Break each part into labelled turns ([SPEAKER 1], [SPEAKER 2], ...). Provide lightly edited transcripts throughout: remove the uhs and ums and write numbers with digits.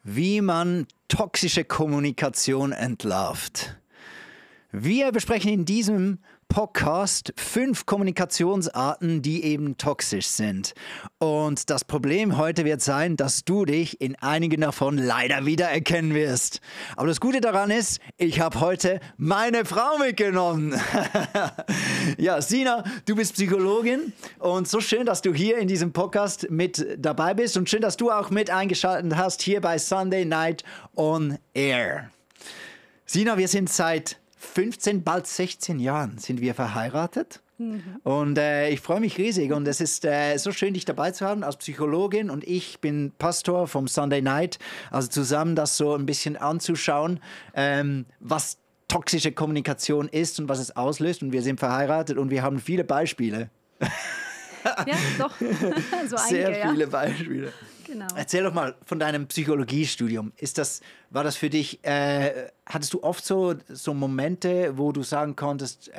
[SPEAKER 1] Wie man toxische Kommunikation entlarvt. Wir besprechen in diesem Podcast 5 Kommunikationsarten, die eben toxisch sind. Und das Problem heute wird sein, dass du dich in einigen davon leider wiedererkennen wirst. Aber das Gute daran ist, ich habe heute meine Frau mitgenommen. Ja, Sina, du bist Psychologin und so schön, dass du hier in diesem Podcast mit dabei bist und schön, dass du auch mit eingeschaltet hast hier bei Sunday Night on Air. Sina, wir sind seit 15, bald 16 Jahren sind wir verheiratet. Und ich freue mich riesig und es ist so schön, dich dabei zu haben als Psychologin und ich bin Pastor vom Sunday Night, also zusammen das so ein bisschen anzuschauen, was toxische Kommunikation ist und was es auslöst und wir sind verheiratet und wir haben viele Beispiele.
[SPEAKER 2] Ja, doch. So
[SPEAKER 1] sehr
[SPEAKER 2] einige,
[SPEAKER 1] viele
[SPEAKER 2] ja.
[SPEAKER 1] Beispiele.
[SPEAKER 2] Genau.
[SPEAKER 1] Erzähl doch mal von deinem Psychologiestudium. War das für dich, hattest du oft so Momente, wo du sagen konntest,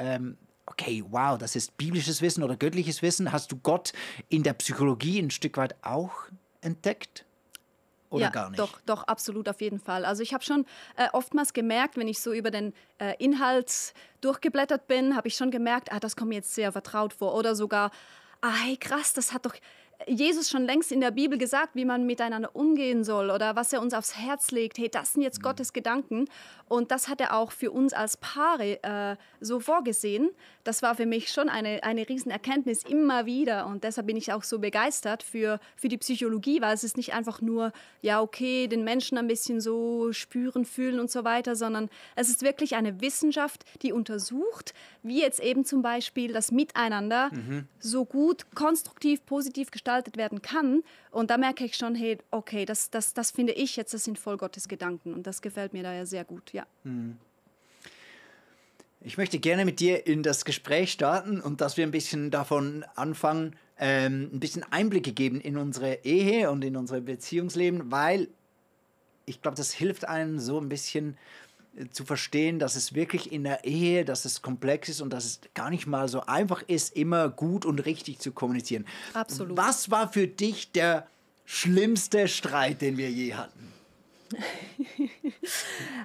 [SPEAKER 1] okay, wow, das ist biblisches Wissen oder göttliches Wissen? Hast du Gott in der Psychologie ein Stück weit auch entdeckt? Oder
[SPEAKER 2] ja,
[SPEAKER 1] gar nicht?
[SPEAKER 2] Doch, absolut, auf jeden Fall. Also ich habe schon oftmals gemerkt, wenn ich so über den Inhalt durchgeblättert bin, habe ich schon gemerkt, das kommt mir jetzt sehr vertraut vor. Oder sogar, hey krass, das hat doch Jesus schon längst in der Bibel gesagt, wie man miteinander umgehen soll oder was er uns aufs Herz legt. Hey, das sind jetzt Gottes Gedanken. Und das hat er auch für uns als Paare so vorgesehen. Das war für mich schon eine Riesenerkenntnis immer wieder. Und deshalb bin ich auch so begeistert für die Psychologie, weil es ist nicht einfach nur, ja okay, den Menschen ein bisschen so spüren, fühlen und so weiter, sondern es ist wirklich eine Wissenschaft, die untersucht, wie jetzt eben zum Beispiel das Miteinander so gut, konstruktiv, positiv gestaltet werden kann. Und da merke ich schon, hey, okay, das finde ich jetzt, das sind voll Gottes Gedanken. Und das gefällt mir daher sehr gut, ja.
[SPEAKER 1] Ich möchte gerne mit dir in das Gespräch starten und dass wir ein bisschen davon anfangen, ein bisschen Einblicke geben in unsere Ehe und in unser Beziehungsleben, weil ich glaube, das hilft einem so ein bisschen zu verstehen, dass es wirklich in der Ehe, dass es komplex ist und dass es gar nicht mal so einfach ist, immer gut und richtig zu kommunizieren.
[SPEAKER 2] Absolut.
[SPEAKER 1] Was war für dich der schlimmste Streit, den wir je hatten?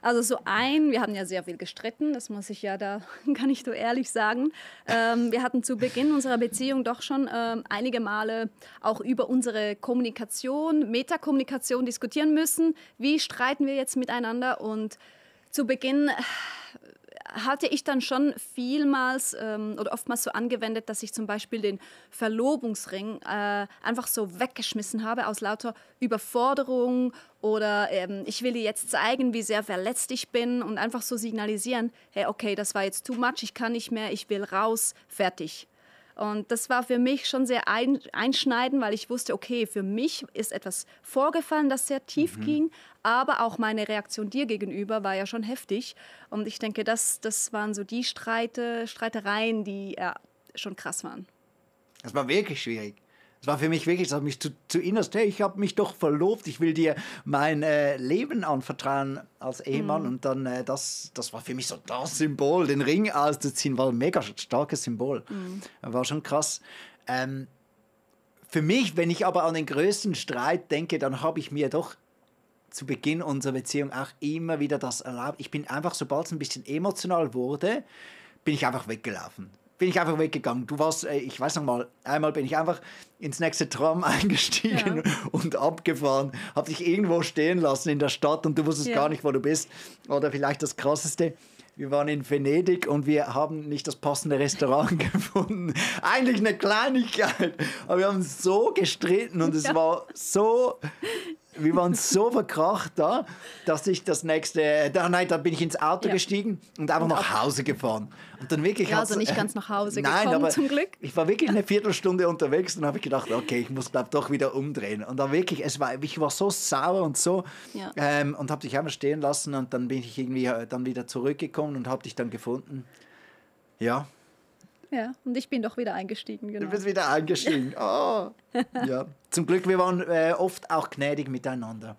[SPEAKER 2] Also wir haben ja sehr viel gestritten, das muss ich ja, da kann ich so ehrlich sagen. Wir hatten zu Beginn unserer Beziehung doch schon einige Male auch über unsere Kommunikation, Metakommunikation diskutieren müssen. Wie streiten wir jetzt miteinander? Und zu Beginn hatte ich dann schon vielmals oder oftmals so angewendet, dass ich zum Beispiel den Verlobungsring einfach so weggeschmissen habe aus lauter Überforderung oder ich will dir jetzt zeigen, wie sehr verletzt ich bin und einfach so signalisieren, hey, okay, das war jetzt too much, ich kann nicht mehr, ich will raus, fertig. Und das war für mich schon sehr einschneidend, weil ich wusste, okay, für mich ist etwas vorgefallen, das sehr tief ging, aber auch meine Reaktion dir gegenüber war ja schon heftig. Und ich denke, das waren so die Streitereien, die schon krass waren.
[SPEAKER 1] Das war wirklich schwierig. Es war für mich wirklich, dass mich zu innerst, hey, ich habe mich doch verlobt, ich will dir mein Leben anvertrauen als Ehemann. Und dann, das war für mich so das Symbol, den Ring auszuziehen, war ein mega starkes Symbol. War schon krass. Für mich, wenn ich aber an den größten Streit denke, dann habe ich mir doch zu Beginn unserer Beziehung auch immer wieder das erlaubt. Ich bin einfach, sobald es ein bisschen emotional wurde, bin ich einfach weggelaufen. Bin ich einfach weggegangen. Du warst, ich weiß noch mal, einmal bin ich einfach ins nächste Tram eingestiegen und abgefahren. Hab dich irgendwo stehen lassen in der Stadt und du wusstest gar nicht, wo du bist. Oder vielleicht das Krasseste, wir waren in Venedig und wir haben nicht das passende Restaurant gefunden. Eigentlich eine Kleinigkeit, aber wir haben so gestritten und es war so... Wir waren so verkracht da, dass ich da bin ich ins Auto gestiegen und einfach nach Hause gefahren. Und dann wirklich
[SPEAKER 2] also nicht ganz nach Hause gekommen,
[SPEAKER 1] aber
[SPEAKER 2] zum Glück.
[SPEAKER 1] Ich war wirklich eine Viertelstunde unterwegs und habe ich gedacht, okay, ich muss glaube doch wieder umdrehen. Und dann wirklich, ich war so sauer und so und habe dich einfach stehen lassen und dann bin ich irgendwie dann wieder zurückgekommen und habe dich dann gefunden. Ja.
[SPEAKER 2] Ja, und ich bin doch wieder eingestiegen. Genau.
[SPEAKER 1] Du bist wieder eingestiegen. Oh. Ja. Zum Glück, wir waren oft auch gnädig miteinander.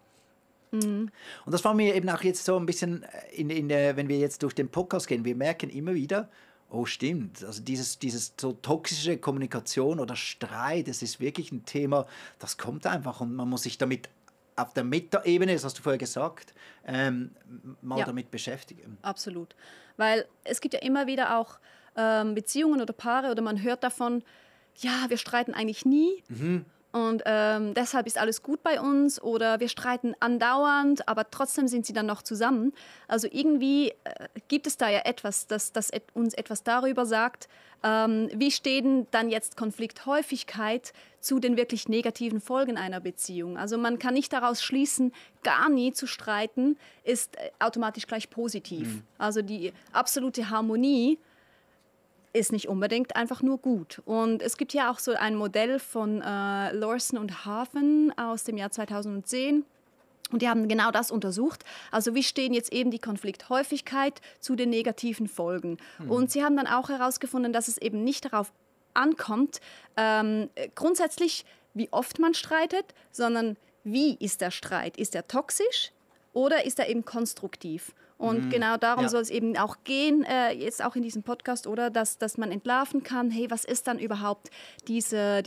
[SPEAKER 1] Und das war mir eben auch jetzt so ein bisschen, wenn wir jetzt durch den Podcast gehen, wir merken immer wieder, oh stimmt, also dieses so toxische Kommunikation oder Streit, das ist wirklich ein Thema, das kommt einfach und man muss sich damit auf der Metaebene, das hast du vorher gesagt, mal damit beschäftigen.
[SPEAKER 2] Absolut. Weil es gibt ja immer wieder auch Beziehungen oder Paare oder man hört davon, ja, wir streiten eigentlich nie. Und deshalb ist alles gut bei uns oder wir streiten andauernd, aber trotzdem sind sie dann noch zusammen. Also irgendwie gibt es da ja etwas, das uns etwas darüber sagt, wie steht denn dann jetzt Konflikthäufigkeit zu den wirklich negativen Folgen einer Beziehung. Also man kann nicht daraus schließen, gar nie zu streiten ist automatisch gleich positiv. Also die absolute Harmonie ist nicht unbedingt einfach nur gut. Und es gibt ja auch so ein Modell von Lawson und Hafen aus dem Jahr 2010. Und die haben genau das untersucht. Also wie stehen jetzt eben die Konflikthäufigkeit zu den negativen Folgen? Und sie haben dann auch herausgefunden, dass es eben nicht darauf ankommt, grundsätzlich, wie oft man streitet, sondern wie ist der Streit? Ist er toxisch oder ist er eben konstruktiv? Und genau darum soll es eben auch gehen, jetzt auch in diesem Podcast, oder dass man entlarven kann, hey, was ist dann überhaupt diese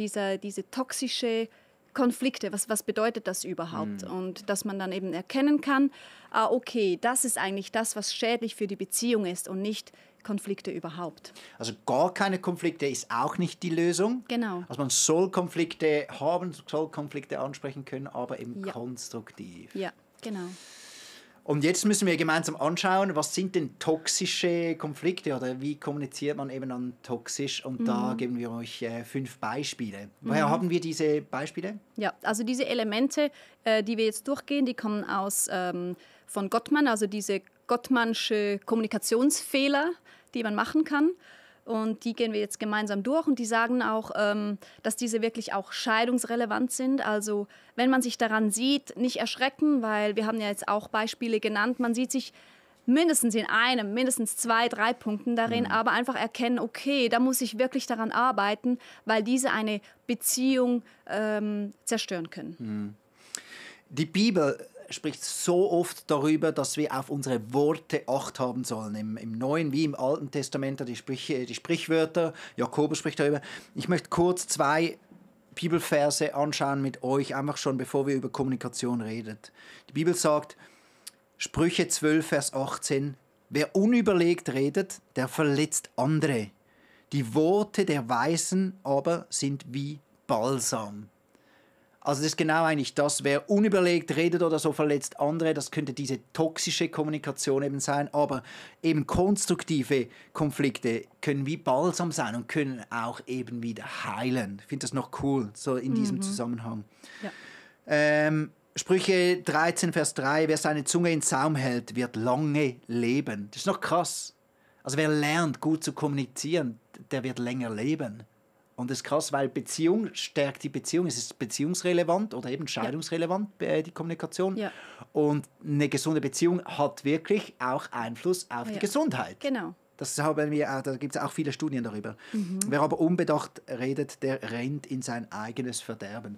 [SPEAKER 2] toxische Konflikte, was bedeutet das überhaupt? Und dass man dann eben erkennen kann, okay, das ist eigentlich das, was schädlich für die Beziehung ist und nicht Konflikte überhaupt.
[SPEAKER 1] Also gar keine Konflikte ist auch nicht die Lösung.
[SPEAKER 2] Genau.
[SPEAKER 1] Also man soll Konflikte haben, soll Konflikte ansprechen können, aber eben konstruktiv.
[SPEAKER 2] Ja, genau.
[SPEAKER 1] Und jetzt müssen wir gemeinsam anschauen, was sind denn toxische Konflikte oder wie kommuniziert man eben dann toxisch? Und da geben wir euch 5 Beispiele. Woher haben wir diese Beispiele?
[SPEAKER 2] Ja, also diese Elemente, die wir jetzt durchgehen, die kommen von Gottman, also diese Gottmansche Kommunikationsfehler, die man machen kann. Und die gehen wir jetzt gemeinsam durch und die sagen auch, dass diese wirklich auch scheidungsrelevant sind. Also wenn man sich daran sieht, nicht erschrecken, weil wir haben ja jetzt auch Beispiele genannt, man sieht sich mindestens in einem, mindestens 2, 3 Punkten darin, aber einfach erkennen, okay, da muss ich wirklich daran arbeiten, weil diese eine Beziehung zerstören können.
[SPEAKER 1] Die Bibel spricht so oft darüber, dass wir auf unsere Worte Acht haben sollen. Im Neuen wie im Alten Testament, die Sprichwörter, Jakobus spricht darüber. Ich möchte kurz 2 Bibelverse anschauen mit euch, einfach schon bevor wir über Kommunikation reden. Die Bibel sagt, Sprüche 12, Vers 18, wer unüberlegt redet, der verletzt andere. Die Worte der Weisen aber sind wie Balsam. Also das ist genau eigentlich das, wer unüberlegt redet oder so verletzt andere, das könnte diese toxische Kommunikation eben sein, aber eben konstruktive Konflikte können wie Balsam sein und können auch eben wieder heilen. Ich finde das noch cool, so in diesem Zusammenhang. Ja. Sprüche 13, Vers 3, wer seine Zunge in Saum hält, wird lange leben. Das ist noch krass. Also wer lernt, gut zu kommunizieren, der wird länger leben. Und das ist krass, weil Beziehung stärkt die Beziehung. Es ist beziehungsrelevant oder eben scheidungsrelevant, die Kommunikation. Ja. Und eine gesunde Beziehung hat wirklich auch Einfluss auf die Gesundheit.
[SPEAKER 2] Genau.
[SPEAKER 1] Das haben wir, da gibt es auch viele Studien darüber. Wer aber unbedacht redet, der rennt in sein eigenes Verderben.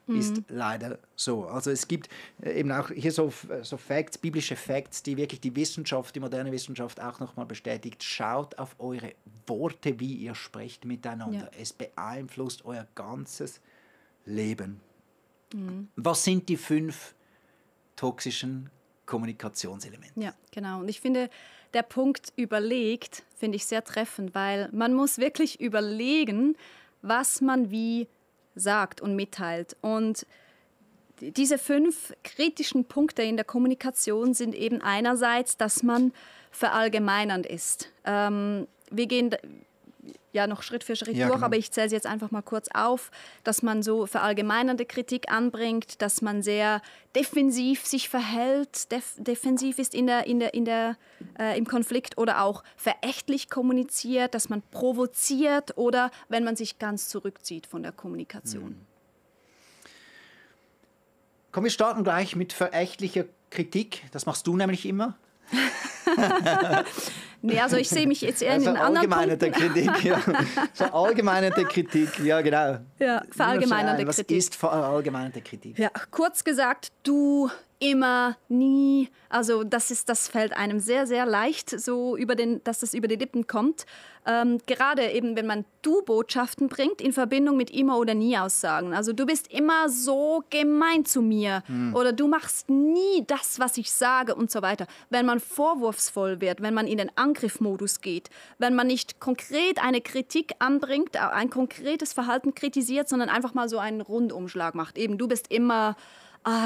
[SPEAKER 1] Ist leider so. Also es gibt eben auch hier so Facts, biblische Facts, die wirklich die Wissenschaft, die moderne Wissenschaft auch nochmal bestätigt. Schaut auf eure Worte, wie ihr sprecht miteinander. Ja. Es beeinflusst euer ganzes Leben. Was sind die 5 toxischen Kommunikationselemente?
[SPEAKER 2] Ja, genau. Und ich finde, der Punkt überlegt, finde ich sehr treffend, weil man muss wirklich überlegen, was man wie sagt und mitteilt. Und diese 5 kritischen Punkte in der Kommunikation sind eben einerseits, dass man verallgemeinernd ist. Wir gehen ja noch Schritt für Schritt durch, genau. Aber ich zähle es jetzt einfach mal kurz auf, dass man so verallgemeinernde Kritik anbringt, dass man sehr defensiv sich verhält, defensiv ist im Konflikt oder auch verächtlich kommuniziert, dass man provoziert oder wenn man sich ganz zurückzieht von der Kommunikation.
[SPEAKER 1] Komm, wir starten gleich mit verächtlicher Kritik. Das machst du nämlich immer.
[SPEAKER 2] Nee, also ich sehe mich jetzt eher in den anderen Punkten.
[SPEAKER 1] Kritik, ja. Verallgemeinerte Kritik, ja genau.
[SPEAKER 2] Ja, verallgemeinerte
[SPEAKER 1] Kritik. Was ist verallgemeinerte Kritik?
[SPEAKER 2] Ja, kurz gesagt, du immer, nie. Also das fällt einem sehr, sehr leicht, so dass das über die Lippen kommt. Gerade eben, wenn man Du-Botschaften bringt in Verbindung mit immer oder nie Aussagen. Also du bist immer so gemein zu mir oder du machst nie das, was ich sage und so weiter. Wenn man vorwurfsvoll wird, wenn man in den Angriffmodus geht, wenn man nicht konkret eine Kritik anbringt, ein konkretes Verhalten kritisiert, sondern einfach mal so einen Rundumschlag macht. Eben, du bist immer...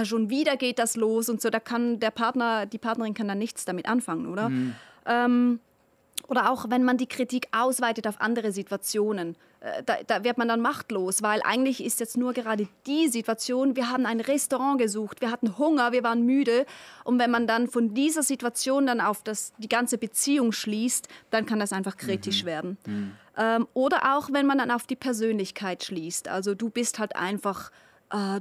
[SPEAKER 2] schon wieder geht das los und so, da kann die Partnerin kann dann nichts damit anfangen, oder? Oder auch, wenn man die Kritik ausweitet auf andere Situationen, da wird man dann machtlos, weil eigentlich ist jetzt nur gerade die Situation, wir haben ein Restaurant gesucht, wir hatten Hunger, wir waren müde und wenn man dann von dieser Situation dann auf die ganze Beziehung schließt, dann kann das einfach kritisch werden. Oder auch, wenn man dann auf die Persönlichkeit schließt, also du bist halt einfach...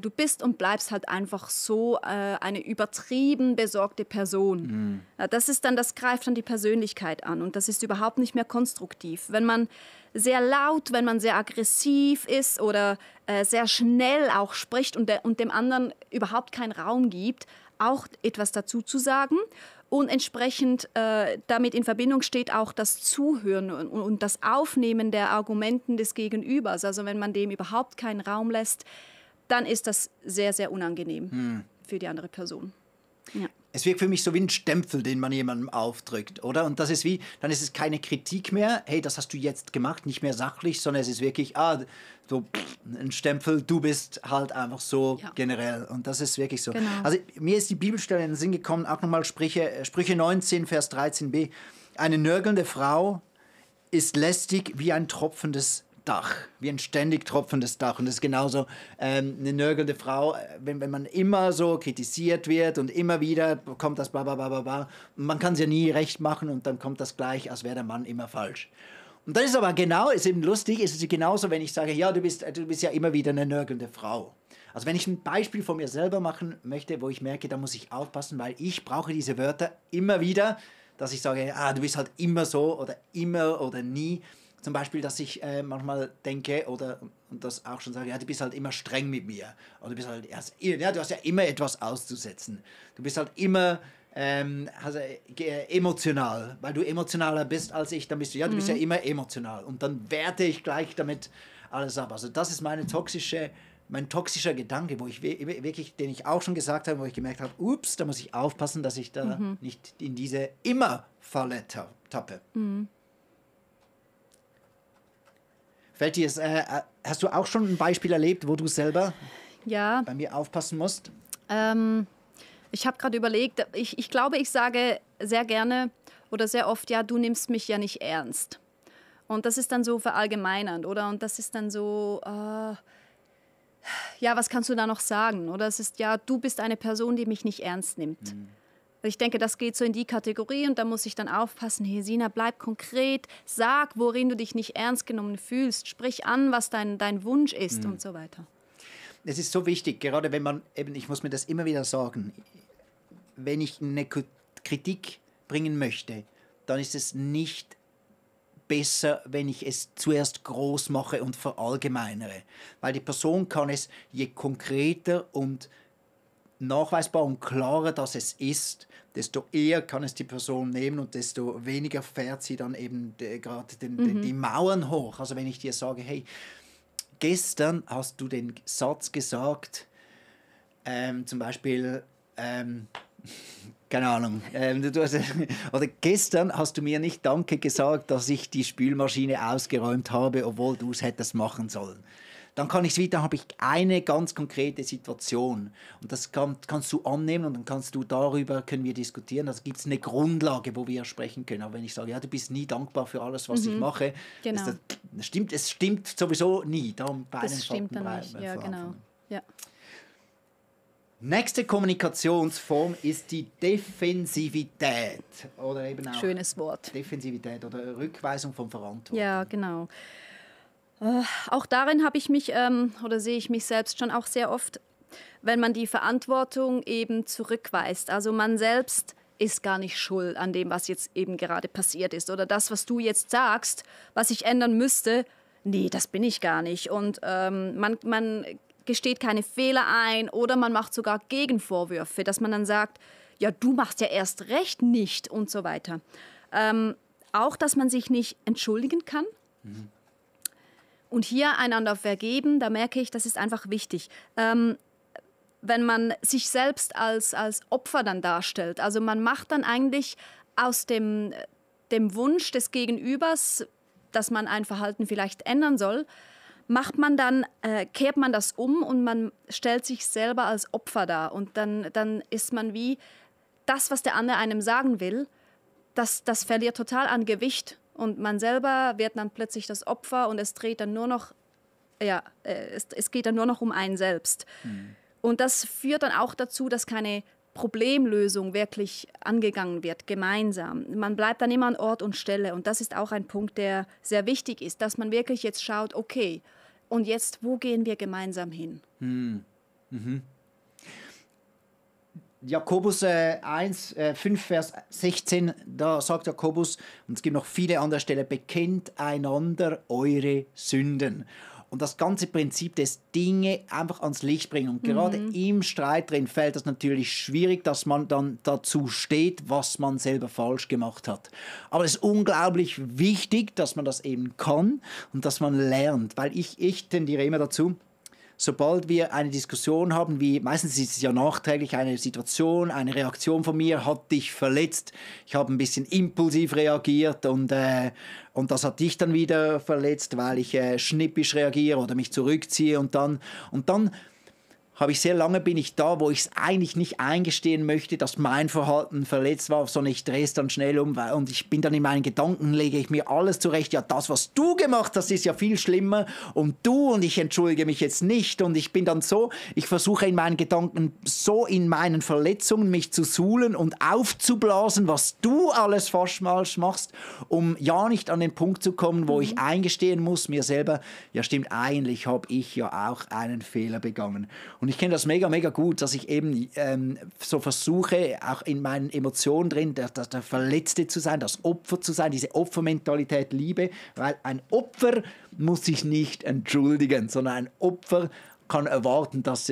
[SPEAKER 2] Du bist und bleibst halt einfach so eine übertrieben besorgte Person. Das greift dann die Persönlichkeit an und das ist überhaupt nicht mehr konstruktiv. Wenn man sehr laut, wenn man sehr aggressiv ist oder sehr schnell auch spricht und dem anderen überhaupt keinen Raum gibt, auch etwas dazu zu sagen. Und entsprechend damit in Verbindung steht auch das Zuhören und das Aufnehmen der Argumenten des Gegenübers. Also wenn man dem überhaupt keinen Raum lässt, dann ist das sehr, sehr unangenehm für die andere Person. Ja.
[SPEAKER 1] Es wirkt für mich so wie ein Stempel, den man jemandem aufdrückt, oder? Und das ist dann ist es keine Kritik mehr, hey, das hast du jetzt gemacht, nicht mehr sachlich, sondern es ist wirklich, so ein Stempel, du bist halt einfach so generell. Und das ist wirklich so.
[SPEAKER 2] Genau.
[SPEAKER 1] Also mir ist die Bibelstelle in den Sinn gekommen, auch nochmal Sprüche 19, Vers 13b. Eine nörgelnde Frau ist lästig wie ein tropfendes Dach, wie ein ständig tropfendes Dach. Und das ist genauso eine nörgelnde Frau, wenn man immer so kritisiert wird und immer wieder kommt das bla bla bla bla bla. Und man kann es ja nie recht machen und dann kommt das gleich, als wäre der Mann immer falsch. Und das ist aber ist eben lustig, ist es genauso, wenn ich sage, ja, du bist ja immer wieder eine nörgelnde Frau. Also wenn ich ein Beispiel von mir selber machen möchte, wo ich merke, da muss ich aufpassen, weil ich brauche diese Wörter immer wieder, dass ich sage, du bist halt immer so oder immer oder nie. Zum Beispiel, dass ich manchmal denke und das auch schon sage, du bist halt immer streng mit mir. Oder du bist halt du hast ja immer etwas auszusetzen. Du bist halt immer emotional. Weil du emotionaler bist als ich, dann bist du, du bist ja immer emotional. Und dann werte ich gleich damit alles ab. Also das ist mein toxischer Gedanke, wo ich wirklich, den ich auch schon gesagt habe, wo ich gemerkt habe, ups, da muss ich aufpassen, dass ich da nicht in diese Immer-Falle tappe. Fällt dir hast du auch schon ein Beispiel erlebt, wo du selber bei mir aufpassen musst?
[SPEAKER 2] Ich habe gerade überlegt, ich glaube, ich sage sehr gerne oder sehr oft, du nimmst mich ja nicht ernst. Und das ist dann so verallgemeinernd, oder? Und das ist dann so, was kannst du da noch sagen? Oder es ist, du bist eine Person, die mich nicht ernst nimmt. Ich denke, das geht so in die Kategorie und da muss ich dann aufpassen, hey Sina, bleib konkret, sag, worin du dich nicht ernst genommen fühlst, sprich an, was dein Wunsch ist und so weiter.
[SPEAKER 1] Es ist so wichtig, gerade wenn man, ich muss mir das immer wieder sagen, wenn ich eine Kritik bringen möchte, dann ist es nicht besser, wenn ich es zuerst groß mache und verallgemeinere. Weil die Person kann es, je konkreter und nachweisbar und klarer das es ist, desto eher kann es die Person nehmen und desto weniger fährt sie dann eben gerade die Mauern hoch. Also wenn ich dir sage, hey, gestern hast du den Satz gesagt, zum Beispiel, keine Ahnung, oder gestern hast du mir nicht Danke gesagt, dass ich die Spülmaschine ausgeräumt habe, obwohl du es hättest machen sollen. Dann habe ich eine ganz konkrete Situation und das kannst du annehmen und dann können wir diskutieren. Also gibt es eine Grundlage, wo wir sprechen können. Aber wenn ich sage, du bist nie dankbar für alles, was ich mache,
[SPEAKER 2] genau.
[SPEAKER 1] Es stimmt sowieso nie. Darum
[SPEAKER 2] das stimmt dann nicht, genau. Ja.
[SPEAKER 1] Nächste Kommunikationsform ist die Defensivität. Oder eben auch
[SPEAKER 2] schönes Wort.
[SPEAKER 1] Defensivität oder Rückweisung von Verantwortung.
[SPEAKER 2] Ja, genau. Auch darin habe ich mich oder sehe ich mich selbst schon auch sehr oft, wenn man die Verantwortung eben zurückweist. Also man selbst ist gar nicht schuld an dem, was jetzt eben gerade passiert ist. Oder das, was du jetzt sagst, was ich ändern müsste, nee, das bin ich gar nicht. Und man gesteht keine Fehler ein oder man macht sogar Gegenvorwürfe, dass man dann sagt, ja, du machst ja erst recht nicht und so weiter. Auch, dass man sich nicht entschuldigen kann. Und hier einander vergeben, da merke ich, das ist einfach wichtig. Wenn man sich selbst als Opfer dann darstellt, also man macht dann eigentlich aus dem Wunsch des Gegenübers, dass man ein Verhalten vielleicht ändern soll, kehrt man das um und man stellt sich selber als Opfer dar. Und dann ist man wie das, was der andere einem sagen will, das verliert total an Gewicht. Und man selber wird dann plötzlich das Opfer und es geht dann nur noch um einen selbst. Und das führt dann auch dazu, dass keine Problemlösung wirklich angegangen wird, gemeinsam. Man bleibt dann immer an Ort und Stelle. Und das ist auch ein Punkt, der sehr wichtig ist, dass man wirklich jetzt schaut, okay, und jetzt, wo gehen wir gemeinsam hin?
[SPEAKER 1] Jakobus 1, 5, Vers 16, da sagt Jakobus, und es gibt noch viele andere Stellen, bekennt einander eure Sünden. Und das ganze Prinzip des Dinge einfach ans Licht bringen. Und gerade im Streit drin fällt das natürlich schwierig, dass man dann dazu steht, was man selber falsch gemacht hat. Aber es ist unglaublich wichtig, dass man das eben kann und dass man lernt. Weil ich tendiere immer dazu, sobald wir eine Diskussion haben, wie meistens ist es ja nachträglich eine Situation, eine Reaktion von mir hat dich verletzt, ich habe ein bisschen impulsiv reagiert und das hat dich dann wieder verletzt, weil ich schnippisch reagiere oder mich zurückziehe und dann bin ich da, wo ich es eigentlich nicht eingestehen möchte, dass mein Verhalten verletzt war, sondern ich drehe es dann schnell um und ich bin dann in meinen Gedanken, lege ich mir alles zurecht, ja, das, was du gemacht hast, ist ja viel schlimmer und ich entschuldige mich jetzt nicht und ich bin dann so, ich versuche in meinen Gedanken so in meinen Verletzungen mich zu suhlen und aufzublasen, was du alles falsch machst, um ja nicht an den Punkt zu kommen, wo ich eingestehen muss, mir selber, ja stimmt, eigentlich habe ich ja auch einen Fehler begangen. Und ich kenne das mega, mega gut, dass ich eben so versuche, auch in meinen Emotionen drin, der Verletzte zu sein, das Opfer zu sein, diese Opfermentalität liebe, weil ein Opfer muss sich nicht entschuldigen, sondern ein Opfer kann erwarten, dass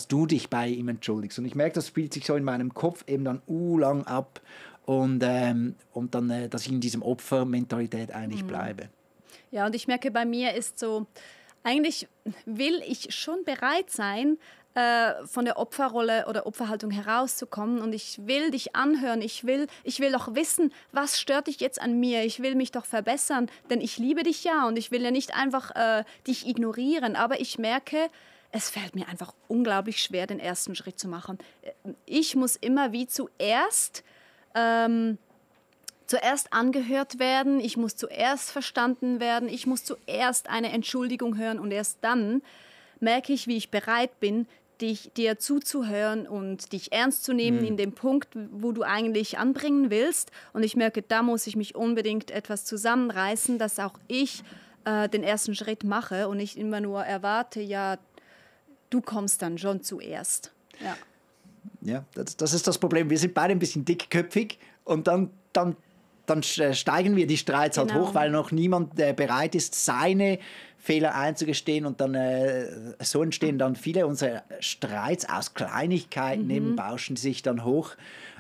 [SPEAKER 1] du dich bei ihm entschuldigst. Und ich merke, das spielt sich so in meinem Kopf eben dann lang ab und dann, dass ich in diesem Opfermentalität eigentlich bleibe.
[SPEAKER 2] Ja, und ich merke, bei mir ist so, eigentlich will ich schon bereit sein, von der Opferrolle oder Opferhaltung herauszukommen und ich will dich anhören, ich will doch wissen, was stört dich jetzt an mir, ich will mich doch verbessern, denn ich liebe dich ja und ich will ja nicht einfach dich ignorieren, aber ich merke, es fällt mir einfach unglaublich schwer, den ersten Schritt zu machen. Ich muss immer wie zuerst angehört werden, ich muss zuerst verstanden werden, ich muss zuerst eine Entschuldigung hören und erst dann merke ich, wie ich bereit bin, dir zuzuhören und dich ernst zu nehmen in dem Punkt, wo du eigentlich anbringen willst. Und ich merke, da muss ich mich unbedingt etwas zusammenreißen, dass auch ich den ersten Schritt mache und nicht immer nur erwarte, ja, du kommst dann schon zuerst.
[SPEAKER 1] Ja, das ist das Problem. Wir sind beide ein bisschen dickköpfig und dann steigen wir die Streits halt hoch, weil noch niemand bereit ist, seine Fehler einzugestehen und dann so entstehen dann viele unserer Streits aus Kleinigkeiten, eben bauschen sich dann hoch.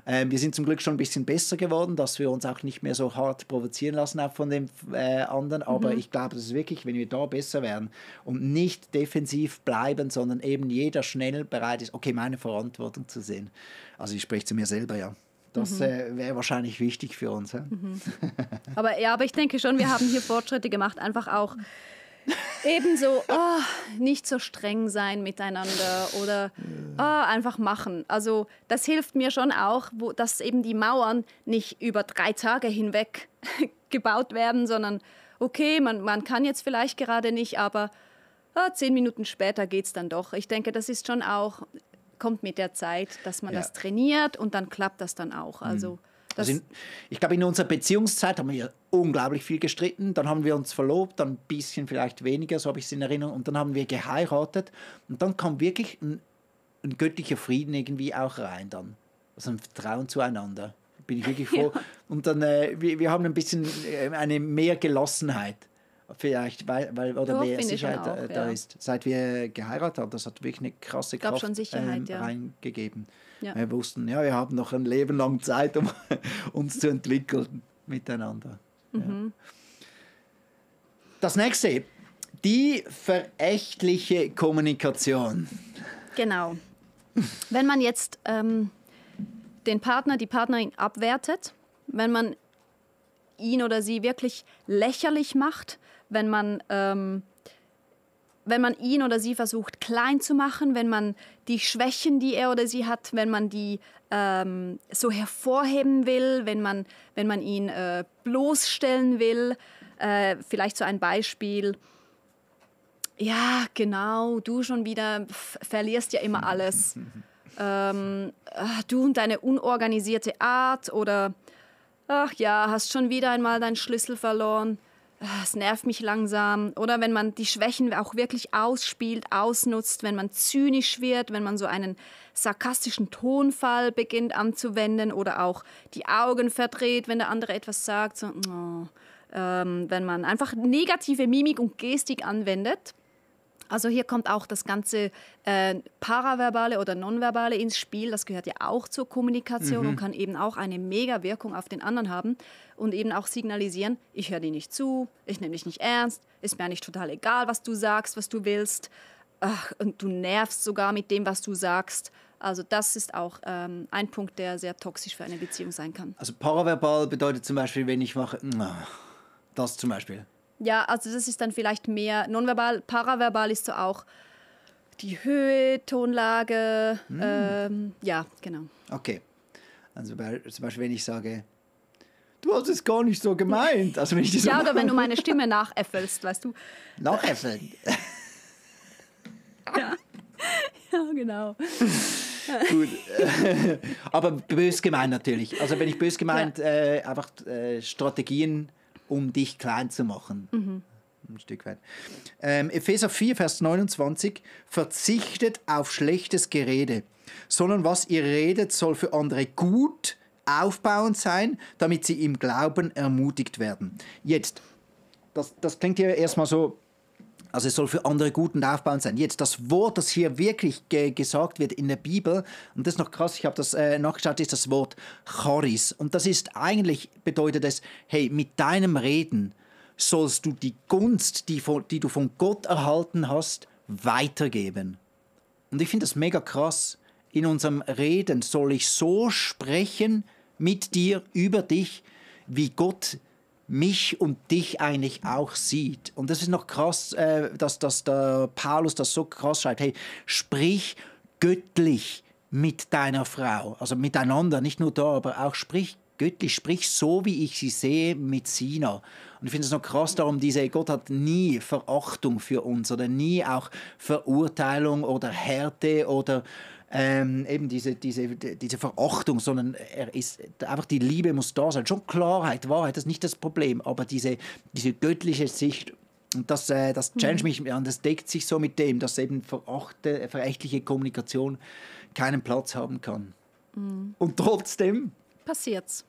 [SPEAKER 1] Wir sind zum Glück schon ein bisschen besser geworden, dass wir uns auch nicht mehr so hart provozieren lassen auch von dem anderen, aber ich glaube, das ist wirklich, wenn wir da besser werden und nicht defensiv bleiben, sondern eben jeder schnell bereit ist, okay, meine Verantwortung zu sehen. Also ich spreche zu mir selber, ja. Das wäre wahrscheinlich wichtig für uns. Ja?
[SPEAKER 2] Aber ich denke schon, wir haben hier Fortschritte gemacht. Einfach auch ebenso nicht so streng sein miteinander oder einfach machen. Also das hilft mir schon auch, dass eben die Mauern nicht über 3 Tage hinweg gebaut werden, sondern okay, man kann jetzt vielleicht gerade nicht, aber 10 Minuten später geht es dann doch. Ich denke, das ist schon auch... kommt mit der Zeit, dass man das trainiert und dann klappt das dann auch. Also,
[SPEAKER 1] ich glaube, in unserer Beziehungszeit haben wir unglaublich viel gestritten. Dann haben wir uns verlobt, dann ein bisschen vielleicht weniger, so habe ich es in Erinnerung. Und dann haben wir geheiratet und dann kam wirklich ein göttlicher Frieden irgendwie auch rein dann. Also ein Vertrauen zueinander. Bin ich wirklich froh. Und dann, wir haben ein bisschen eine mehr Gelassenheit. Vielleicht, weil oder
[SPEAKER 2] Doch,
[SPEAKER 1] mehr
[SPEAKER 2] finde ich schon
[SPEAKER 1] Sicherheit
[SPEAKER 2] auch,
[SPEAKER 1] da
[SPEAKER 2] ja.
[SPEAKER 1] ist. Seit wir geheiratet haben, das hat wirklich eine krasse
[SPEAKER 2] glaub
[SPEAKER 1] Kraft
[SPEAKER 2] schon Sicherheit, ja.
[SPEAKER 1] reingegeben.
[SPEAKER 2] Ja.
[SPEAKER 1] Wir wussten, ja, wir haben noch ein Leben lang Zeit, um uns zu entwickeln miteinander. Ja. Das nächste, die verächtliche Kommunikation.
[SPEAKER 2] Genau. Wenn man jetzt den Partner, die Partnerin abwertet, wenn man ihn oder sie wirklich lächerlich macht, wenn man ihn oder sie versucht klein zu machen, wenn man die Schwächen, die er oder sie hat, wenn man die so hervorheben will, wenn man ihn bloßstellen will. Vielleicht so ein Beispiel. Ja, genau, du schon wieder verlierst ja immer alles. Du und deine unorganisierte Art oder ach ja, hast schon wieder einmal deinen Schlüssel verloren. Es nervt mich langsam. Oder wenn man die Schwächen auch wirklich ausspielt, ausnutzt, wenn man zynisch wird, wenn man so einen sarkastischen Tonfall beginnt anzuwenden oder auch die Augen verdreht, wenn der andere etwas sagt. So, wenn man einfach negative Mimik und Gestik anwendet. Also hier kommt auch das ganze Paraverbale oder Nonverbale ins Spiel. Das gehört ja auch zur Kommunikation und kann eben auch eine mega Wirkung auf den anderen haben und eben auch signalisieren, ich höre dir nicht zu, ich nehme dich nicht ernst, ist mir eigentlich total egal, was du sagst, was du willst. Ach, und du nervst sogar mit dem, was du sagst. Also das ist auch ein Punkt, der sehr toxisch für eine Beziehung sein kann.
[SPEAKER 1] Also paraverbal bedeutet zum Beispiel, wenn ich mache, das zum Beispiel.
[SPEAKER 2] Ja, also das ist dann vielleicht mehr nonverbal. Paraverbal ist so auch die Höhe, Tonlage. Ja, genau.
[SPEAKER 1] Okay. Also zum Beispiel, wenn ich sage, du hast es gar nicht so gemeint. Also wenn ich das
[SPEAKER 2] ja, oder wenn du meine Stimme nachäffelst, weißt du.
[SPEAKER 1] Nachäffeln.
[SPEAKER 2] Ja, ja genau.
[SPEAKER 1] Gut. Aber bös gemeint natürlich. Also wenn ich bös gemeint, einfach Strategien, um dich klein zu machen. Ein Stück weit. Epheser 4, Vers 29. Verzichtet auf schlechtes Gerede, sondern was ihr redet, soll für andere gut, aufbauend sein, damit sie im Glauben ermutigt werden. Jetzt, das klingt ja erstmal so, also es soll für andere gut und aufbauend sein. Jetzt das Wort, das hier wirklich gesagt wird in der Bibel, und das ist noch krass, ich habe das nachgeschaut, ist das Wort Charis. Und das ist eigentlich, bedeutet es, hey, mit deinem Reden sollst du die Gunst, die du von Gott erhalten hast, weitergeben. Und ich finde das mega krass. In unserem Reden soll ich so sprechen mit dir, über dich, wie Gott mich und dich eigentlich auch sieht. Und das ist noch krass, dass der Paulus das so krass schreibt. Hey, sprich göttlich mit deiner Frau. Also miteinander, nicht nur da, aber auch sprich göttlich. Sprich so, wie ich sie sehe mit Sina. Und ich finde es noch krass darum, Gott hat nie Verachtung für uns oder nie auch Verurteilung oder Härte oder eben diese Verachtung, sondern einfach die Liebe muss da sein. Schon Klarheit, Wahrheit, das ist nicht das Problem, aber diese göttliche Sicht, und das challenge mich, und das deckt sich so mit dem, dass eben verächtliche Kommunikation keinen Platz haben kann. Und trotzdem passiert's.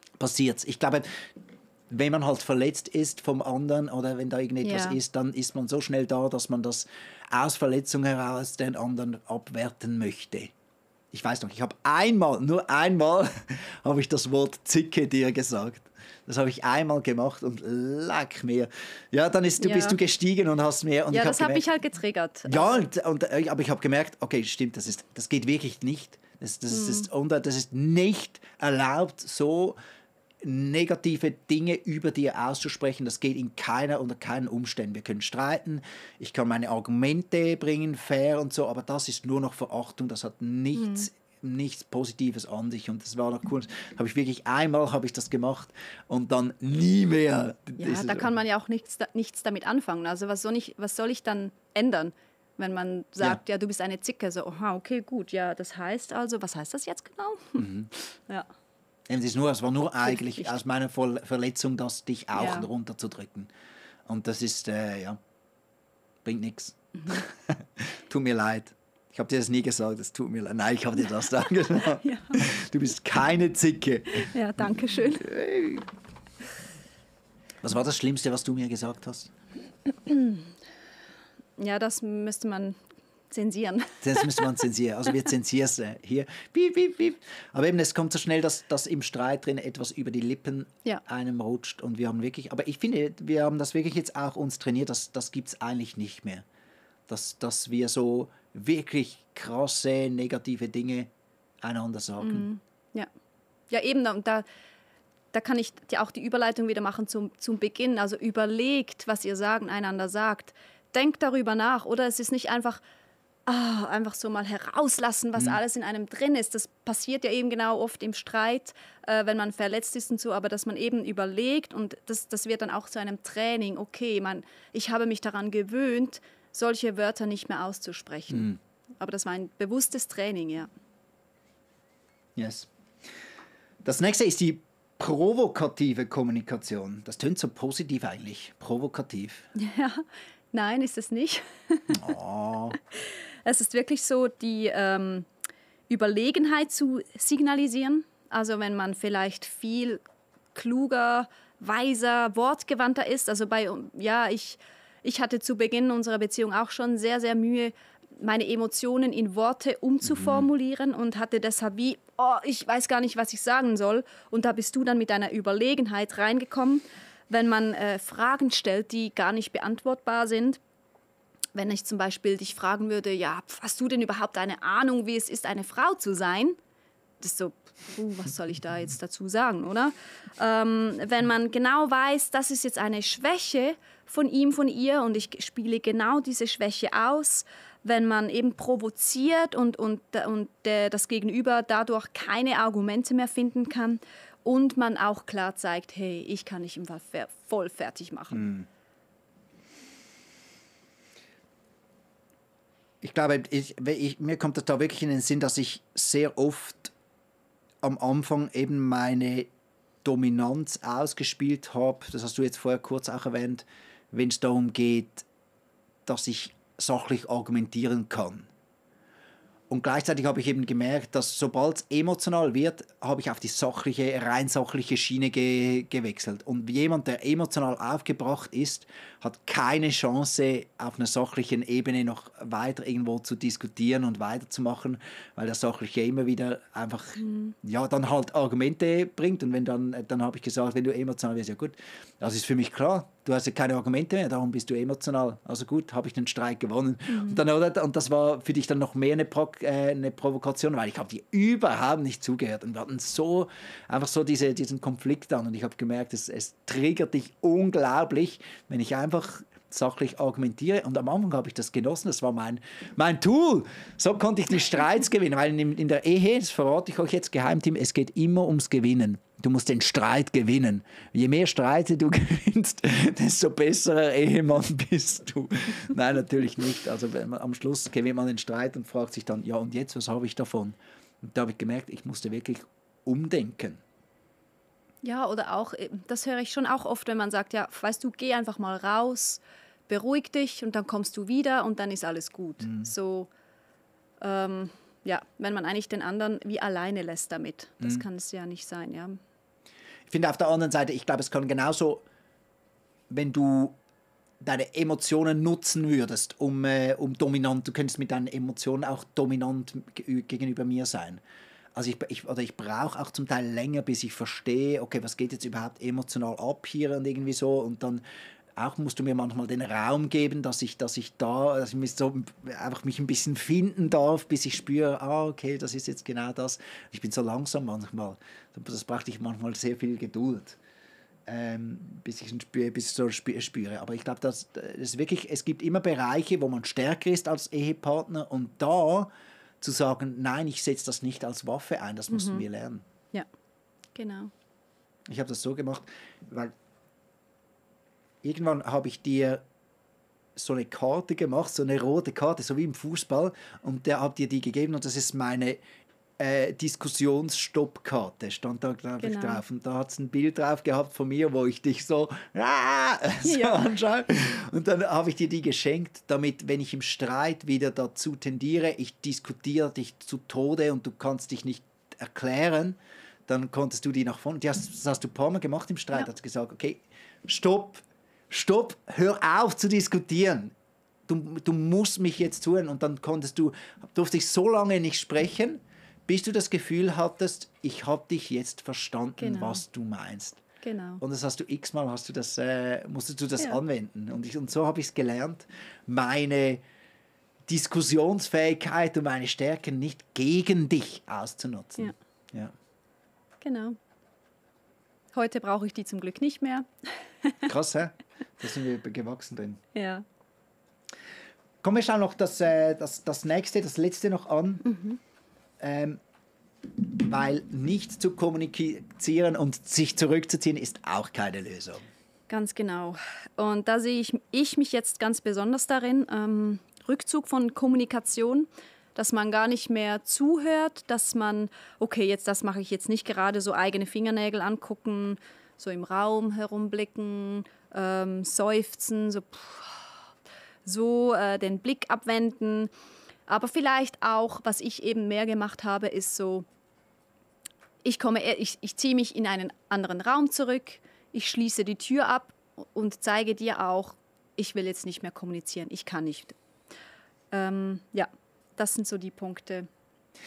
[SPEAKER 1] Ich glaube, wenn man halt verletzt ist vom anderen oder wenn da irgendetwas ist, dann ist man so schnell da, dass man das aus Verletzung heraus den anderen abwerten möchte. Ich weiß noch, ich habe nur einmal habe ich das Wort Zicke dir gesagt. Das habe ich einmal gemacht und leck mir. Ja, dann bist du gestiegen und hast mir... Und
[SPEAKER 2] ja, das habe ich halt getriggert.
[SPEAKER 1] Ja, aber ich habe gemerkt, okay, stimmt, das geht wirklich nicht. Das ist nicht erlaubt, so negative Dinge über dir auszusprechen. Das geht unter keinen Umständen. Wir können streiten, ich kann meine Argumente bringen, fair und so, aber das ist nur noch Verachtung, das hat nichts Positives an sich. Und das war noch cool. Einmal habe ich das gemacht und dann nie mehr.
[SPEAKER 2] Ja, da kann man ja auch nichts damit anfangen. Also was soll ich dann ändern? Wenn man sagt, ja, du bist eine Zicke, so, aha, okay, gut, ja, das heißt also, was heißt das jetzt genau? Ja.
[SPEAKER 1] Es war nur eigentlich aus meiner Verletzung, das dich auch runterzudrücken. Und das ist, bringt nichts. Tut mir leid. Ich habe dir das nie gesagt, es tut mir leid. Nein, ich habe dir das dann gesagt. Ja. Du bist keine Zicke.
[SPEAKER 2] Ja, danke schön.
[SPEAKER 1] Was war das Schlimmste, was du mir gesagt hast?
[SPEAKER 2] Ja, das müsste man zensieren.
[SPEAKER 1] Das müsste man zensieren. Also wir zensieren es hier. Piep, piep, piep. Aber eben, es kommt so schnell, dass im Streit drin etwas über die Lippen einem rutscht. Und wir haben wirklich, aber ich finde, wir haben das wirklich jetzt auch uns trainiert, das gibt es eigentlich nicht mehr. Dass wir so wirklich krasse, negative Dinge einander sagen.
[SPEAKER 2] Ja, ja eben, und da kann ich auch die Überleitung wieder machen zum Beginn. Also überlegt, was ihr einander sagt. Denkt darüber nach. Oder es ist nicht einfach so mal herauslassen, was alles in einem drin ist. Das passiert ja eben genau oft im Streit, wenn man verletzt ist und so. Aber dass man eben überlegt, und das wird dann auch zu einem Training. Okay, ich habe mich daran gewöhnt, solche Wörter nicht mehr auszusprechen. Aber das war ein bewusstes Training, ja.
[SPEAKER 1] Yes. Das nächste ist die provokative Kommunikation. Das tönt so positiv eigentlich. Provokativ.
[SPEAKER 2] Ja, nein, ist es nicht.
[SPEAKER 1] Oh.
[SPEAKER 2] Es ist wirklich so, die Überlegenheit zu signalisieren. Also wenn man vielleicht viel kluger, weiser, wortgewandter ist. Also ich hatte zu Beginn unserer Beziehung auch schon sehr, sehr Mühe, meine Emotionen in Worte umzuformulieren und hatte deshalb ich weiß gar nicht, was ich sagen soll. Und da bist du dann mit deiner Überlegenheit reingekommen, wenn man Fragen stellt, die gar nicht beantwortbar sind. Wenn ich zum Beispiel dich fragen würde, ja, hast du denn überhaupt eine Ahnung, wie es ist, eine Frau zu sein? Das ist so, was soll ich da jetzt dazu sagen, oder? Wenn man genau weiß, das ist jetzt eine Schwäche von ihm, von ihr und ich spiele genau diese Schwäche aus, wenn man eben provoziert und das Gegenüber dadurch keine Argumente mehr finden kann und man auch klar zeigt, hey, ich kann dich im Fall voll fertig machen.
[SPEAKER 1] Ich glaube, mir kommt das da wirklich in den Sinn, dass ich sehr oft am Anfang eben meine Dominanz ausgespielt habe. Das hast du jetzt vorher kurz auch erwähnt, wenn es darum geht, dass ich sachlich argumentieren kann. Und gleichzeitig habe ich eben gemerkt, dass sobald es emotional wird, habe ich auf die rein sachliche Schiene gewechselt. Und jemand, der emotional aufgebracht ist, hat keine Chance, auf einer sachlichen Ebene noch weiter irgendwo zu diskutieren und weiterzumachen, weil der Sachliche immer wieder einfach, dann halt Argumente bringt. Und wenn dann habe ich gesagt, wenn du emotional wirst, ja gut, das ist für mich klar. Du hast ja keine Argumente mehr, darum bist du emotional. Also gut, habe ich den Streit gewonnen. Und das war für dich dann noch mehr eine Provokation, weil ich habe dir überhaupt nicht zugehört. Und wir hatten einfach so diesen Konflikt dann. Und ich habe gemerkt, es triggert dich unglaublich, wenn ich einfach sachlich argumentiere. Und am Anfang habe ich das genossen, das war mein Tool. So konnte ich die Streits gewinnen, weil in der Ehe, das verrate ich euch jetzt Geheimteam, es geht immer ums Gewinnen. Du musst den Streit gewinnen. Je mehr Streite du gewinnst, desto besserer Ehemann bist du. Nein, natürlich nicht. Also am Schluss gewinnt man den Streit und fragt sich dann, ja und jetzt, was habe ich davon? Und da habe ich gemerkt, ich musste wirklich umdenken.
[SPEAKER 2] Ja, oder auch, das höre ich schon auch oft, wenn man sagt, ja, weißt du, geh einfach mal raus, beruhig dich und dann kommst du wieder und dann ist alles gut. So, wenn man eigentlich den anderen wie alleine lässt damit. Das kann es ja nicht sein, ja.
[SPEAKER 1] Ich finde auf der anderen Seite, ich glaube, es kann genauso, wenn du deine Emotionen nutzen würdest, um dominant, du könntest mit deinen Emotionen auch dominant gegenüber mir sein. Also ich brauche auch zum Teil länger, bis ich verstehe, okay, was geht jetzt überhaupt emotional ab hier und irgendwie so. Und dann auch musst du mir manchmal den Raum geben, dass ich mich so einfach mich ein bisschen finden darf, bis ich spüre, okay, das ist jetzt genau das. Ich bin so langsam manchmal. Das brauchte ich manchmal sehr viel Geduld, bis ich so spüre. Aber ich glaube, das ist wirklich, es gibt immer Bereiche, wo man stärker ist als Ehepartner und da zu sagen, nein, ich setze das nicht als Waffe ein, das müssen wir lernen.
[SPEAKER 2] Ja, genau.
[SPEAKER 1] Ich habe das so gemacht, weil irgendwann habe ich dir so eine Karte gemacht, so eine rote Karte, so wie im Fußball, und der hat dir die gegeben und das ist meine Diskussionsstoppkarte, stand da, glaube ich, drauf. Und da hat es ein Bild drauf gehabt von mir, wo ich dich so anschaue. Und dann habe ich dir die geschenkt, damit, wenn ich im Streit wieder dazu tendiere, ich diskutiere dich zu Tode und du kannst dich nicht erklären, dann konntest du die nach vorne. Das hast du ein paar Mal gemacht im Streit, hast gesagt, okay, stopp, stopp, hör auf zu diskutieren. Du musst mich jetzt zuhören. Und dann durfte ich so lange nicht sprechen, bis du das Gefühl hattest, ich habe dich jetzt verstanden, was du meinst.
[SPEAKER 2] Genau.
[SPEAKER 1] Und das hast du x-mal, musstest du das anwenden. Und so habe ich es gelernt, meine Diskussionsfähigkeit und meine Stärken nicht gegen dich auszunutzen. Ja.
[SPEAKER 2] Genau. Heute brauche ich die zum Glück nicht mehr.
[SPEAKER 1] Krass, hä? Da sind wir gewachsen drin.
[SPEAKER 2] Ja.
[SPEAKER 1] Kommen wir schauen noch das letzte noch an. Weil nicht zu kommunizieren und sich zurückzuziehen ist auch keine Lösung.
[SPEAKER 2] Ganz genau. Und da sehe ich mich jetzt ganz besonders darin, Rückzug von Kommunikation, dass man gar nicht mehr zuhört, dass man, okay, jetzt das mache ich jetzt nicht gerade, so eigene Fingernägel angucken, so im Raum herumblicken, seufzen, den Blick abwenden. Aber vielleicht auch, was ich eben mehr gemacht habe, ist so, ich ziehe mich in einen anderen Raum zurück, ich schließe die Tür ab und zeige dir auch, ich will jetzt nicht mehr kommunizieren, ich kann nicht. Das sind so die Punkte.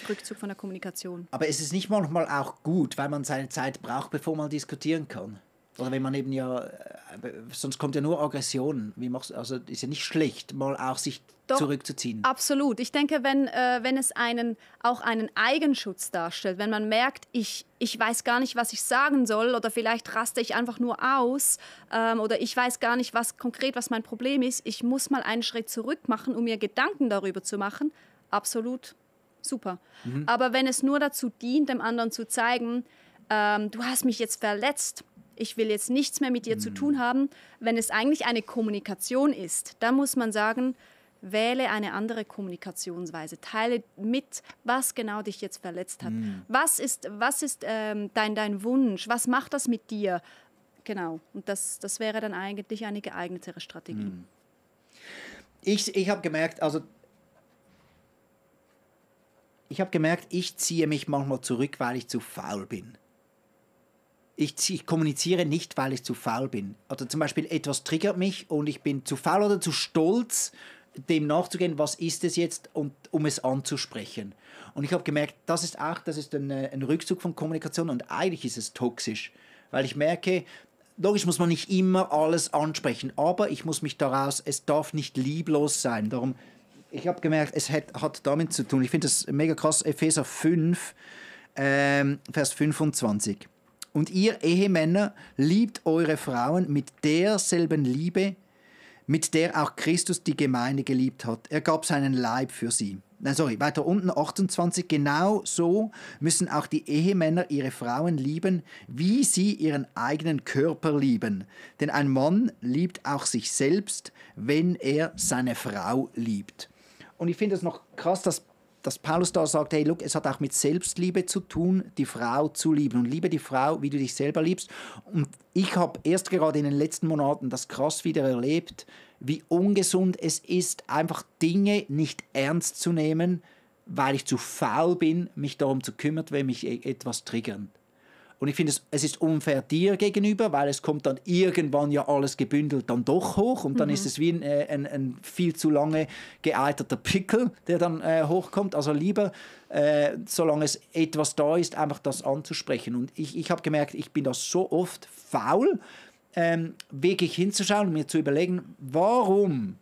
[SPEAKER 2] Rückzug von der Kommunikation.
[SPEAKER 1] Aber ist es nicht manchmal auch gut, weil man seine Zeit braucht, bevor man diskutieren kann? Oder wenn man eben sonst kommt ja nur Aggression. Also ist ja nicht schlecht, mal auch sich zurückzuziehen.
[SPEAKER 2] Absolut. Ich denke, wenn es auch einen Eigenschutz darstellt, wenn man merkt, ich weiß gar nicht, was ich sagen soll oder vielleicht raste ich einfach nur aus oder ich weiß gar nicht, was mein Problem ist, ich muss mal einen Schritt zurück machen, um mir Gedanken darüber zu machen, absolut super. Aber wenn es nur dazu dient, dem anderen zu zeigen, du hast mich jetzt verletzt, ich will jetzt nichts mehr mit dir zu tun haben, wenn es eigentlich eine Kommunikation ist, dann muss man sagen, wähle eine andere Kommunikationsweise. Teile mit, was genau dich jetzt verletzt hat. Was ist dein Wunsch? Was macht das mit dir? Genau. Und das wäre dann eigentlich eine geeignetere Strategie.
[SPEAKER 1] Ich habe gemerkt, ich ziehe mich manchmal zurück, weil ich zu faul bin. Ich kommuniziere nicht, weil ich zu faul bin. Oder zum Beispiel etwas triggert mich und ich bin zu faul oder zu stolz, dem nachzugehen, was ist es jetzt, und um es anzusprechen. Und ich habe gemerkt, das ist ein Rückzug von Kommunikation und eigentlich ist es toxisch, weil ich merke, logisch muss man nicht immer alles ansprechen, aber ich muss mich es darf nicht lieblos sein. Darum, ich habe gemerkt, es hat damit zu tun, ich finde das mega krass, Epheser 5, Vers 25. Und ihr Ehemänner liebt eure Frauen mit derselben Liebe, mit der auch Christus die Gemeinde geliebt hat. Er gab seinen Leib für sie. Weiter unten 28. Genau so müssen auch die Ehemänner ihre Frauen lieben, wie sie ihren eigenen Körper lieben. Denn ein Mann liebt auch sich selbst, wenn er seine Frau liebt. Und ich finde es noch krass, dass Paulus da sagt, hey, look, es hat auch mit Selbstliebe zu tun, die Frau zu lieben. Und liebe die Frau, wie du dich selber liebst. Und ich habe erst gerade in den letzten Monaten das krass wieder erlebt, wie ungesund es ist, einfach Dinge nicht ernst zu nehmen, weil ich zu faul bin, mich darum zu kümmern, wenn mich etwas triggert. Und ich finde, es ist unfair dir gegenüber, weil es kommt dann irgendwann ja alles gebündelt dann doch hoch und dann ist es wie ein viel zu lange geeiterter Pickel, der dann hochkommt. Also lieber, solange es etwas da ist, einfach das anzusprechen. Und ich habe gemerkt, ich bin da so oft faul, wirklich hinzuschauen und mir zu überlegen, warum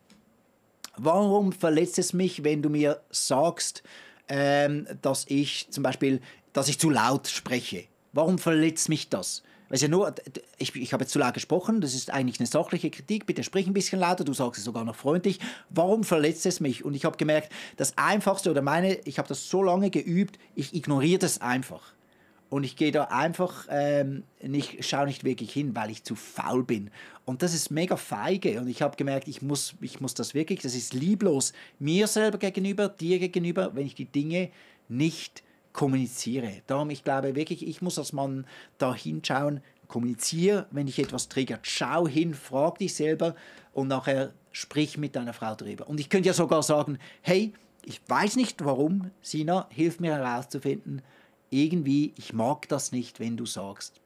[SPEAKER 1] verletzt es mich, wenn du mir sagst, dass ich zum Beispiel, dass ich zu laut spreche. Warum verletzt mich das? Weil ja nur, ich habe jetzt zu laut gesprochen, das ist eigentlich eine sachliche Kritik, bitte sprich ein bisschen lauter, du sagst es sogar noch freundlich. Warum verletzt es mich? Und ich habe gemerkt, das Einfachste ich habe das so lange geübt, ich ignoriere das einfach. Und ich gehe da einfach, schaue nicht wirklich hin, weil ich zu faul bin. Und das ist mega feige. Und ich habe gemerkt, ich muss das wirklich, das ist lieblos mir selber gegenüber, dir gegenüber, wenn ich die Dinge nicht kommuniziere. Darum, ich glaube wirklich, ich muss als Mann da hinschauen, kommuniziere, wenn dich etwas triggert. Schau hin, frag dich selber und nachher sprich mit deiner Frau darüber. Und ich könnte ja sogar sagen, hey, ich weiß nicht warum, Sina, hilf mir herauszufinden, irgendwie, ich mag das nicht, wenn du sagst,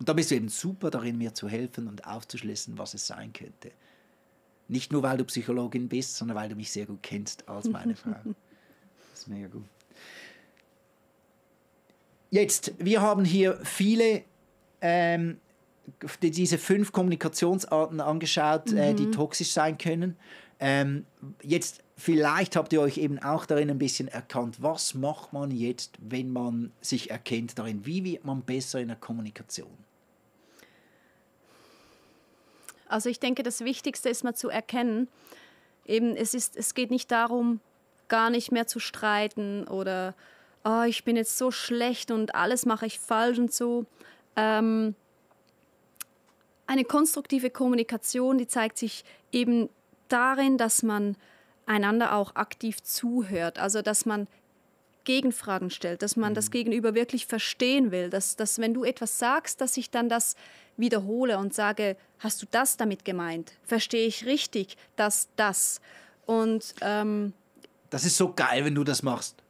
[SPEAKER 1] Und da bist du eben super darin, mir zu helfen und aufzuschlüsseln, was es sein könnte. Nicht nur, weil du Psychologin bist, sondern weil du mich sehr gut kennst als meine Frau. Das ist mega gut. Jetzt, wir haben hier viele diese 5 Kommunikationsarten angeschaut, die toxisch sein können. Jetzt, vielleicht habt ihr euch eben auch darin ein bisschen erkannt, was macht man jetzt, wenn man sich erkennt darin? Wie wird man besser in der Kommunikation?
[SPEAKER 2] Also ich denke, das Wichtigste ist mal zu erkennen, eben es geht nicht darum, gar nicht mehr zu streiten oder oh, ich bin jetzt so schlecht und alles mache ich falsch und so. Eine konstruktive Kommunikation, die zeigt sich eben darin, dass man einander auch aktiv zuhört, also dass man Gegenfragen stellt, dass man das Gegenüber wirklich verstehen will, dass wenn du etwas sagst, dass ich dann das wiederhole und sage, hast du das damit gemeint? Verstehe ich richtig, das? Und
[SPEAKER 1] das ist so geil, wenn du das machst.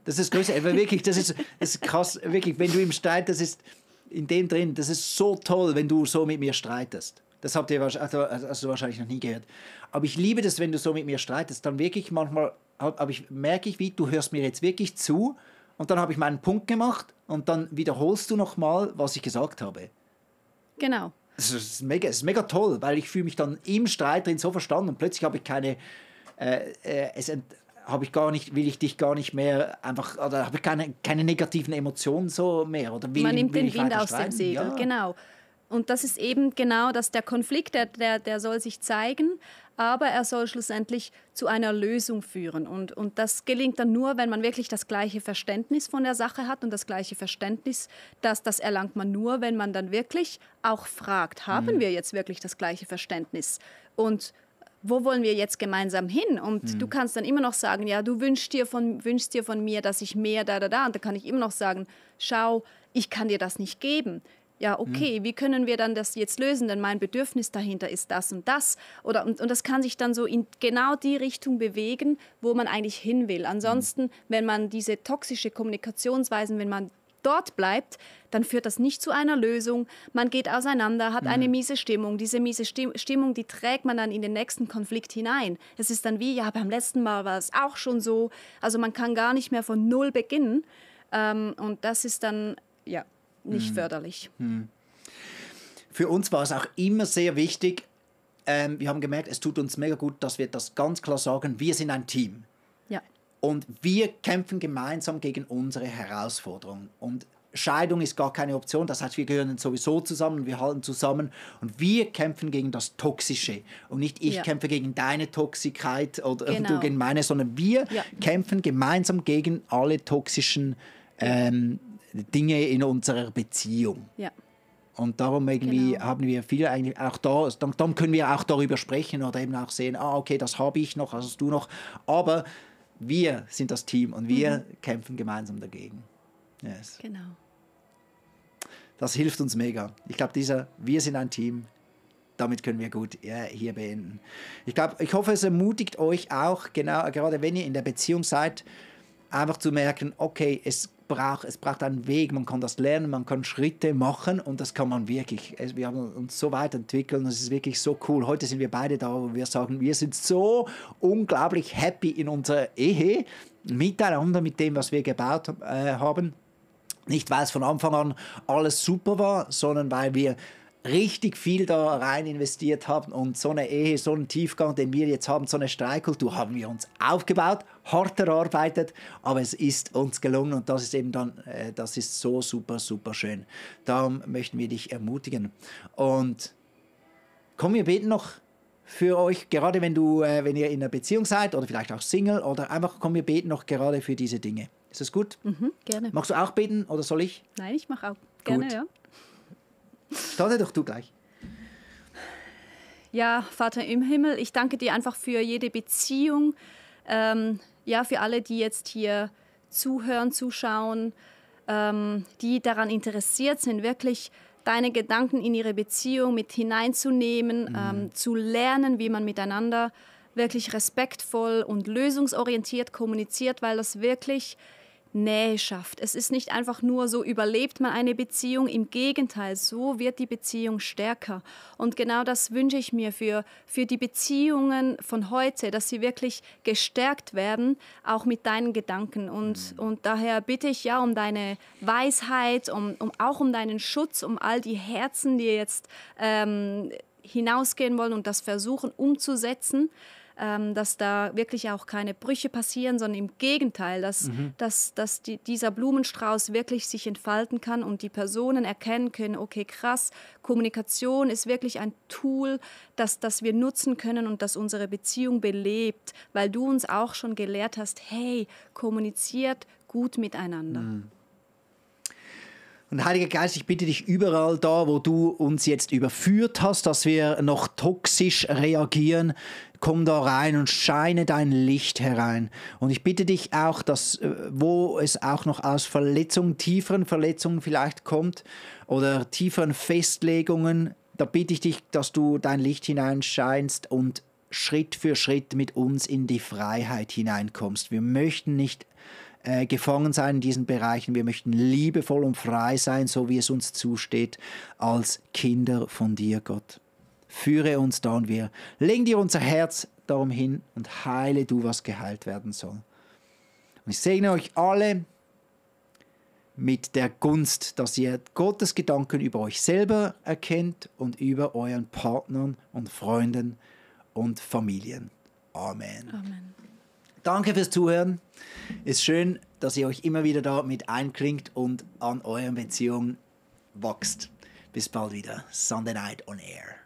[SPEAKER 1] Das ist größer, aber wirklich, das ist krass, wirklich, wenn du im Streit, das ist in dem drin, das ist so toll, wenn du so mit mir streitest. Das habt ihr wahrscheinlich noch nie gehört. Aber ich liebe das, wenn du so mit mir streitest, dann wirklich manchmal, merke ich, wie du hörst mir jetzt wirklich zu und dann habe ich meinen Punkt gemacht und dann wiederholst du nochmal, was ich gesagt habe.
[SPEAKER 2] Genau.
[SPEAKER 1] Das ist mega toll, weil ich fühle mich dann im Streit drin so verstanden und plötzlich habe ich will ich dich gar nicht mehr einfach, oder habe ich keine negativen Emotionen so mehr. Oder
[SPEAKER 2] man nimmt den Wind aus dem Segel, ja. Genau. Und das ist eben genau, dass der Konflikt, der soll sich zeigen, aber er soll schlussendlich zu einer Lösung führen. Und das gelingt dann nur, wenn man wirklich das gleiche Verständnis von der Sache hat. Und das gleiche Verständnis, das erlangt man nur, wenn man dann wirklich auch fragt, haben wir jetzt wirklich das gleiche Verständnis? Und wo wollen wir jetzt gemeinsam hin? Und du kannst dann immer noch sagen, ja, du wünschst dir von mir, dass ich mehr da. Und da kann ich immer noch sagen, schau, ich kann dir das nicht geben. Ja, okay, wie können wir dann das jetzt lösen? Denn mein Bedürfnis dahinter ist das und das. Und das kann sich dann so in genau die Richtung bewegen, wo man eigentlich hin will. Ansonsten, wenn man diese toxische Kommunikationsweisen, wenn man dort bleibt, dann führt das nicht zu einer Lösung. Man geht auseinander, hat eine miese Stimmung. Diese miese Stimmung, die trägt man dann in den nächsten Konflikt hinein. Es ist dann wie, ja, beim letzten Mal war es auch schon so. Also man kann gar nicht mehr von Null beginnen. Und das ist dann, ja, nicht förderlich.
[SPEAKER 1] Für uns war es auch immer sehr wichtig, wir haben gemerkt, es tut uns mega gut, dass wir das ganz klar sagen, wir sind ein Team.
[SPEAKER 2] Ja.
[SPEAKER 1] Und wir kämpfen gemeinsam gegen unsere Herausforderungen. Und Scheidung ist gar keine Option, das heißt, wir gehören sowieso zusammen, wir halten zusammen und wir kämpfen gegen das Toxische. Und nicht ich kämpfe gegen deine Toxikheit oder du gegen meine, sondern wir kämpfen gemeinsam gegen alle toxischen Dinge in unserer Beziehung.
[SPEAKER 2] Ja.
[SPEAKER 1] Und darum irgendwie haben wir viel eigentlich auch da, dann können wir auch darüber sprechen oder eben auch sehen, okay, das habe ich noch, das hast du noch, aber wir sind das Team und wir kämpfen gemeinsam dagegen. Yes.
[SPEAKER 2] Genau.
[SPEAKER 1] Das hilft uns mega. Ich glaube, wir sind ein Team, damit können wir gut hier beenden. Ich hoffe, es ermutigt euch auch, genau, gerade wenn ihr in der Beziehung seid, einfach zu merken, okay, es braucht einen Weg, man kann das lernen, man kann Schritte machen und das kann man wirklich. Wir haben uns so weit entwickelt und es ist wirklich so cool. Heute sind wir beide da, wo wir sagen, wir sind so unglaublich happy in unserer Ehe, miteinander, mit dem, was wir gebaut haben. Nicht, weil es von Anfang an alles super war, sondern weil wir richtig viel da rein investiert haben und so eine Ehe, so einen Tiefgang, den wir jetzt haben, so eine Streitkultur haben wir uns aufgebaut, hart erarbeitet, aber es ist uns gelungen und das ist eben dann, das ist so super, super schön. Darum möchten wir dich ermutigen. Und komm, wir beten noch für euch, gerade wenn ihr in einer Beziehung seid oder vielleicht auch Single oder einfach, komm, wir beten noch gerade für diese Dinge. Ist das gut?
[SPEAKER 2] Gerne.
[SPEAKER 1] Magst du auch beten oder soll ich?
[SPEAKER 2] Nein, ich mache auch gerne, ja.
[SPEAKER 1] Starte doch du gleich.
[SPEAKER 2] Ja, Vater im Himmel, ich danke dir einfach für jede Beziehung, für alle, die jetzt hier zuhören, zuschauen, die daran interessiert sind, wirklich deine Gedanken in ihre Beziehung mit hineinzunehmen, zu lernen, wie man miteinander wirklich respektvoll und lösungsorientiert kommuniziert, weil das wirklich Nähe schafft. Es ist nicht einfach nur so, überlebt man eine Beziehung. Im Gegenteil, so wird die Beziehung stärker. Und genau das wünsche ich mir für die Beziehungen von heute, dass sie wirklich gestärkt werden, auch mit deinen Gedanken. Und daher bitte ich ja um deine Weisheit, auch um deinen Schutz, um all die Herzen, die jetzt hinausgehen wollen und das versuchen umzusetzen, dass da wirklich auch keine Brüche passieren, sondern im Gegenteil, dass dieser Blumenstrauß wirklich sich entfalten kann und die Personen erkennen können, okay, krass, Kommunikation ist wirklich ein Tool, das wir nutzen können und das unsere Beziehung belebt, weil du uns auch schon gelehrt hast, hey, kommuniziert gut miteinander.
[SPEAKER 1] Und Heiliger Geist, ich bitte dich überall da, wo du uns jetzt überführt hast, dass wir noch toxisch reagieren, komm da rein und scheine dein Licht herein. Und ich bitte dich auch, dass, wo es auch noch aus Verletzungen, tieferen Verletzungen vielleicht kommt oder tieferen Festlegungen, da bitte ich dich, dass du dein Licht hineinscheinst und Schritt für Schritt mit uns in die Freiheit hineinkommst. Wir möchten nicht gefangen sein in diesen Bereichen. Wir möchten liebevoll und frei sein, so wie es uns zusteht, als Kinder von dir, Gott. Führe uns da und wir legen dir unser Herz darum hin und heile du, was geheilt werden soll. Und ich segne euch alle mit der Gunst, dass ihr Gottes Gedanken über euch selber erkennt und über euren Partnern und Freunden und Familien. Amen.
[SPEAKER 2] Amen.
[SPEAKER 1] Danke fürs Zuhören. Ist schön, dass ihr euch immer wieder da mit einklingt und an euren Beziehungen wächst. Bis bald wieder. Sunday Night on Air.